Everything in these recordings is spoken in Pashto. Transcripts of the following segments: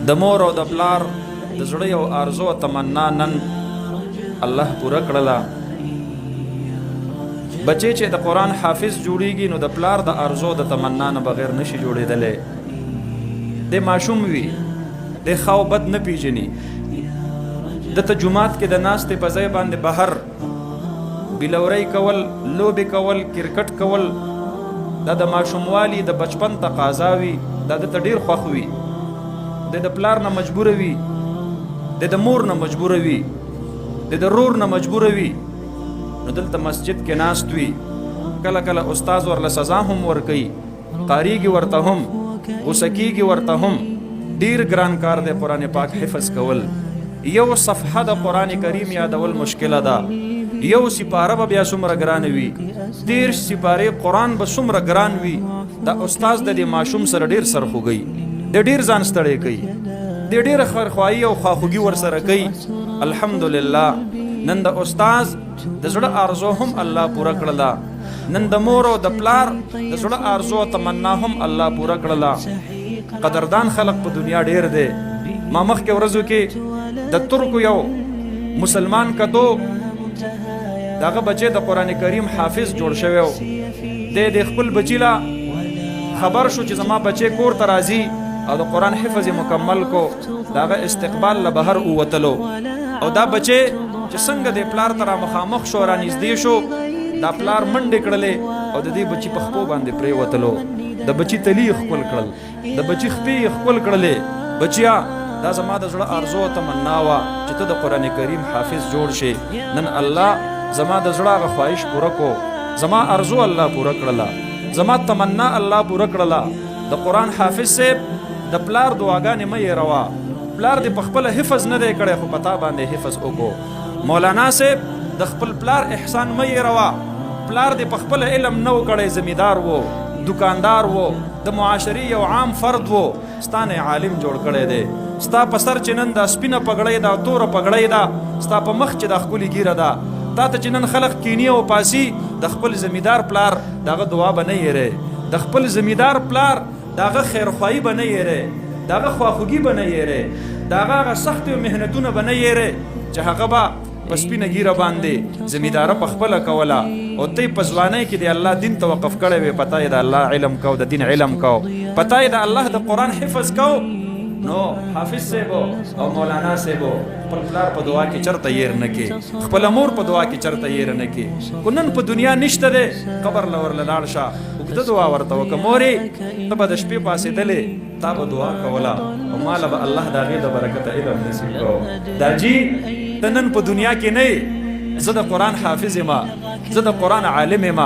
د مور او د پلار د زړه یو آرزو او تمنا نن الله پوره کړله. بچی چې د قرآن حافظ جوړیږي نو د پلار د آرزو د تمنا نه بغیر نشي جوړېدلی. د ماشوم وي، د ښه او بد نه پیژني، د ته جومات کې د ناستې په ځای باندې بهر بلورۍ کول، لوبې کول، کرکټ کول، دا د ماشوموالي د بچپن تقاضا وي. دا د ته ډیر خوښ وي. د د پلار نه مجبور وي، د د مور نه مجبور وي، د د رور نه مجبور وي. نو دلته مسجد کې ناست وي، کله کله استاد ورله سزا هم ورکوي، قاریږي ورته هم، غوسه کیږي ورته هم. ډیر ګران کار دی قرآن پاک حفظ کول. یو صفحه د قرآن کریم یادول مشکله ده، یو سپاره به بیا څومره ګران وي، 30 سپارې قرآن به څومره ګران وي. دا استاد د دې ماشوم سره ډیر سرخوږي، د ډیر ځان ستړی کوي، د ډیر خیرخواهي او خواخوږي ورسره کوي. الحمدلله نن د استاد د زړه آرزو هم الله پوره کړله. نن د مور او د پلار د زړه آرزو او تمنا هم الله پوره کړله. قدردان خلق په دنیا ډیر دی. ما مخکې ورځو کې د ترکو یو مسلمان کتو، دغه بچی د قرآن کریم حافظ جوړ شوی و. دی د خپل بچی لا خبر شو چې زما بچی کور ته راځي او د قرآن حفظ یې مکمل کو. دغه استقبال له بهر ووتلو او دا بچی چې څنګه د پلار ته را مخامخ شو، را نږدې شو، دا پلار منډې کړلې او د دې بچي په خپو باندې پرېوتلو. د بچي تلي یې ښکل کړل، د بچي خپې یې ښکل کړلې. بچیا، دا زما د زړه آرزو او تمنا وه چې ته د قرآن کریم حافظ جوړ شې. نن الله زما د زړه هغه خواهش پوره کو. زما آرزو الله پوره کړله، زما تمنا الله پوره کړله. د قرآن حافظ صاحب، د پلار دعاګانې مه هېروه. پلار دې په خپله حفظ نه دی کړی خو په تا باندې حفظ وکړو. مولانا صاحب، د خپل پلار احسان مه هېروه. پلار دې په خپله علم نه و کړی، زمیندار و، دکاندار و، د معاشرې یو عام فرد و، ستا نه عالم جوړ کړی دی. ستا په سر چې نن دا سپینه پګړۍ ده، توره پګړۍ ده، ستا په مخ چې دا ښکلې ږیره ده، تا ته چې نن خلق کینی او پاسي، د خپل زمیندار پلار دغه دعا به نه هېرې، د خپل زمیندار پلار دغه خیرخواهي به نه هېرې، دغه خواخوږي به نه هېرې، دغه هغه سختې او محنتونه به نه هېرې چې هغه به په سپینه ږیره باندې زمینداره په خپله کوله او ته په ځوانۍ کې د الله دین ته وقف کړی وې. پتا یې د الله علم کو، د دین علم کو، پتا یې د الله د قرآن حفظ کو. نو حافظ صاحب او مولانا صاحب، خپل پلار په دعا کې چرته یې نه کې، خپل مور په دعا کې چرته یې نه کې. کو نن په دنیا نشته دی، قبر لور لاړ شه، اوږده دعا ورته وکړه. مورې، ته به د شپې پاڅېدلې، تا به دعا کوله او ماله به الله د هغې د برکته علم نصیب کو. دا جی ته نن په دنیا کې نه، زه د قرآن حافظ یم، زه د قرآن عالم یم،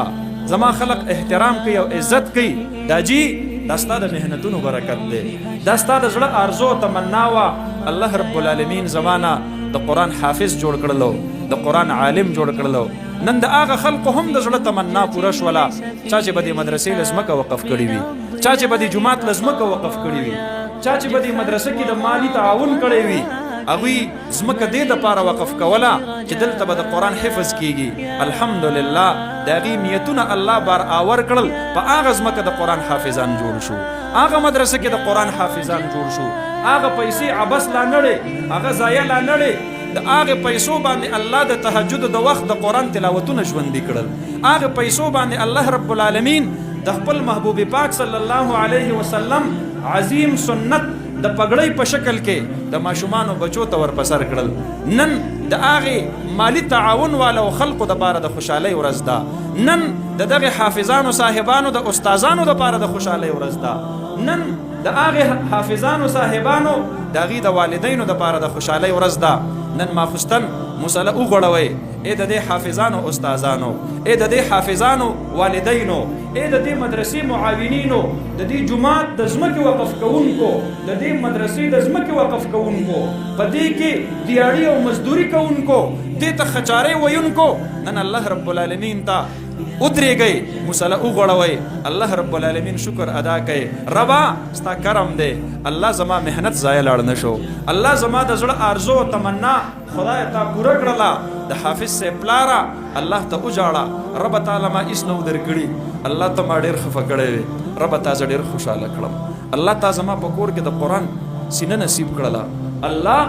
زما خلق احترام کوي او عزت کوي. دا جی دا ستا د محنتونو برکت دی، دا ستا د زړه آرزو او تمنا وه. الله رب العالمین زمانه د قرآن حافظ جوړ کړلو، د قرآن عالم جوړ کړلو. نن د هغه خلقو هم د زړه تمنا پوره شوله چا چې به دې مدرسې له ځمکه وقف کړي وي، چا چې به دې جومات له ځمکه وقف کړي وي، چا چې به دې مدرسه کې د مالي تعاون کړی وي. هغوی ځمکه دې دپاره وقف کوله چې دلته به د قرآن حفظ کیږي. الحمدلله د هغې نیتونه الله بار آور کړل. په هغه ځمکه د قرآن حافظان جوړ شو، هغه مدرسه کې د قرآن حافظان جوړ شو. هغه پیسې عبس لا نړې، هغه ضایع لا نړې. د هغه پیسو باندې الله د تهجد د وخت د قرآن تلاوتونه ژوندي کړل. هغه پیسو باندې الله رب العالمین د خپل محبوب پاک صلی الله علیه وسلم عظیم سنت د پګړۍ په شکل کې د ماشومانو بچو ته ورپسر کړل. نن د هغې مالی تعاون والو خلقو دپاره د خوشحالۍ ورځ ده. نن د دغه حافظانو صاحبانو د استادانو دپاره د خوشحالۍ ورځ ده. نن د هغې حافظانو صاحبانو د هغې د والدینو دپاره د خوشحالۍ ورځ ده. نن ماخوستن مصلی وغوړوئ، ای د دې حافظانو استادانو، ای د دې حافظانو والدینو، ای د دې مدرسې معاونینو، د دې جومات د ځمکې وقف کوونکو، د دې مدرسې د ځمکې وقف کوونکو، په دې کې دیاړي او مزدوري کوونکو، دې ته خچارې ویونکو، نن الله رب العالمین ته ودرېږئ، مصلی وغوړوئ، الله رب العالمین شکر ادا کړئ. ربا، ستا کرم دی، الله زما محنت ضایع لاړ نه شو. الله زما د زړه آرزو او تمنا خدای تا پوره کړله. د حافظ صاحب پلاره، الله ته وژاړه. رب تعالی ما هیڅ نه و درکړي، الله ته ما ډېر خفه کړی وې، رب تا زه ډېر خوشحاله کړم. الله تا زما په کور کې د قرآن سینه نصیب کړله. الله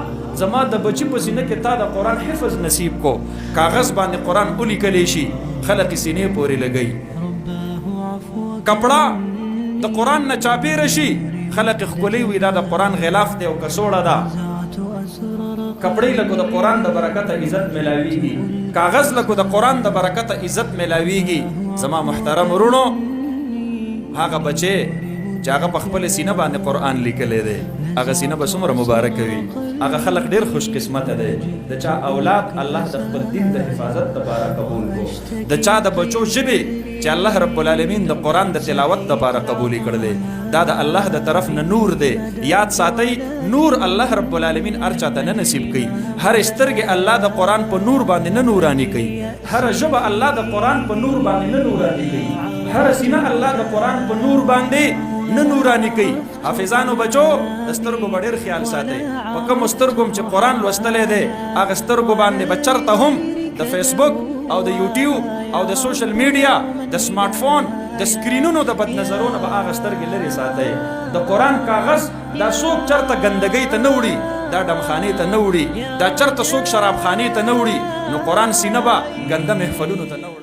زما د بچی په سینه کې تا د قرآن حفظ نصیب کو. کاغذ باندې قرآن ولیکلی شي، خلق یې سینې پورې لګوي. کپړه د قرآن نه چاپېره شي، خلق یې ښکلوي، وي دا د قرآن غلاف دی او کڅوړه ده. کپړې لکو د قرآن د برکته عزت ملاویږي، کاغذ لکو د قرآن د برکته عزت ملاویږي. زما محترم ورونو، هغه بچی چې هغه په خپله سینه باندې قرآن لیکلی دی، هغه سینه به څومره مبارکه وي. هغه خلق ډېر خوش قسمته دی د چا اولاد الله د خپل دین د حفاظت لپاره قبول کو، د چا د بچو ژبې چې الله رب العالمین د قرآن د تلاوت لپاره قبول کړلې. دا د الله د طرف نه نور دی. یاد ساتئ، نور الله رب العالمین هر چاته نه نصیب کوي. هر سترګې الله د قرآن په نور باندې نه نوراني کوي، هر ژبه الله د قرآن په نور باندې نه نوراني کوي، هر سینه الله د قرآن په نور باندې نه نوراني کوي. حافظانو بچو، د سترګو به ډېر خیال ساتئ. په کومو سترګو چې قرآن لوستلی دی، هغه سترګو باندې به چرته هم د فیسبوک او د یوټیوب او د سوشل میډیا د سمارټ فون د سکرینونو د بد نظرونو به هغه سترګې لرې ساتئ. د قرآن کاغذ دا څوک چرته ګندګۍ ته نه وړي، دا ډمخانې ته نه وړي، دا چرته څوک شرابخانې ته نه وړي، نو قرآن سینه به ګنده محفلونو ته نه وړي.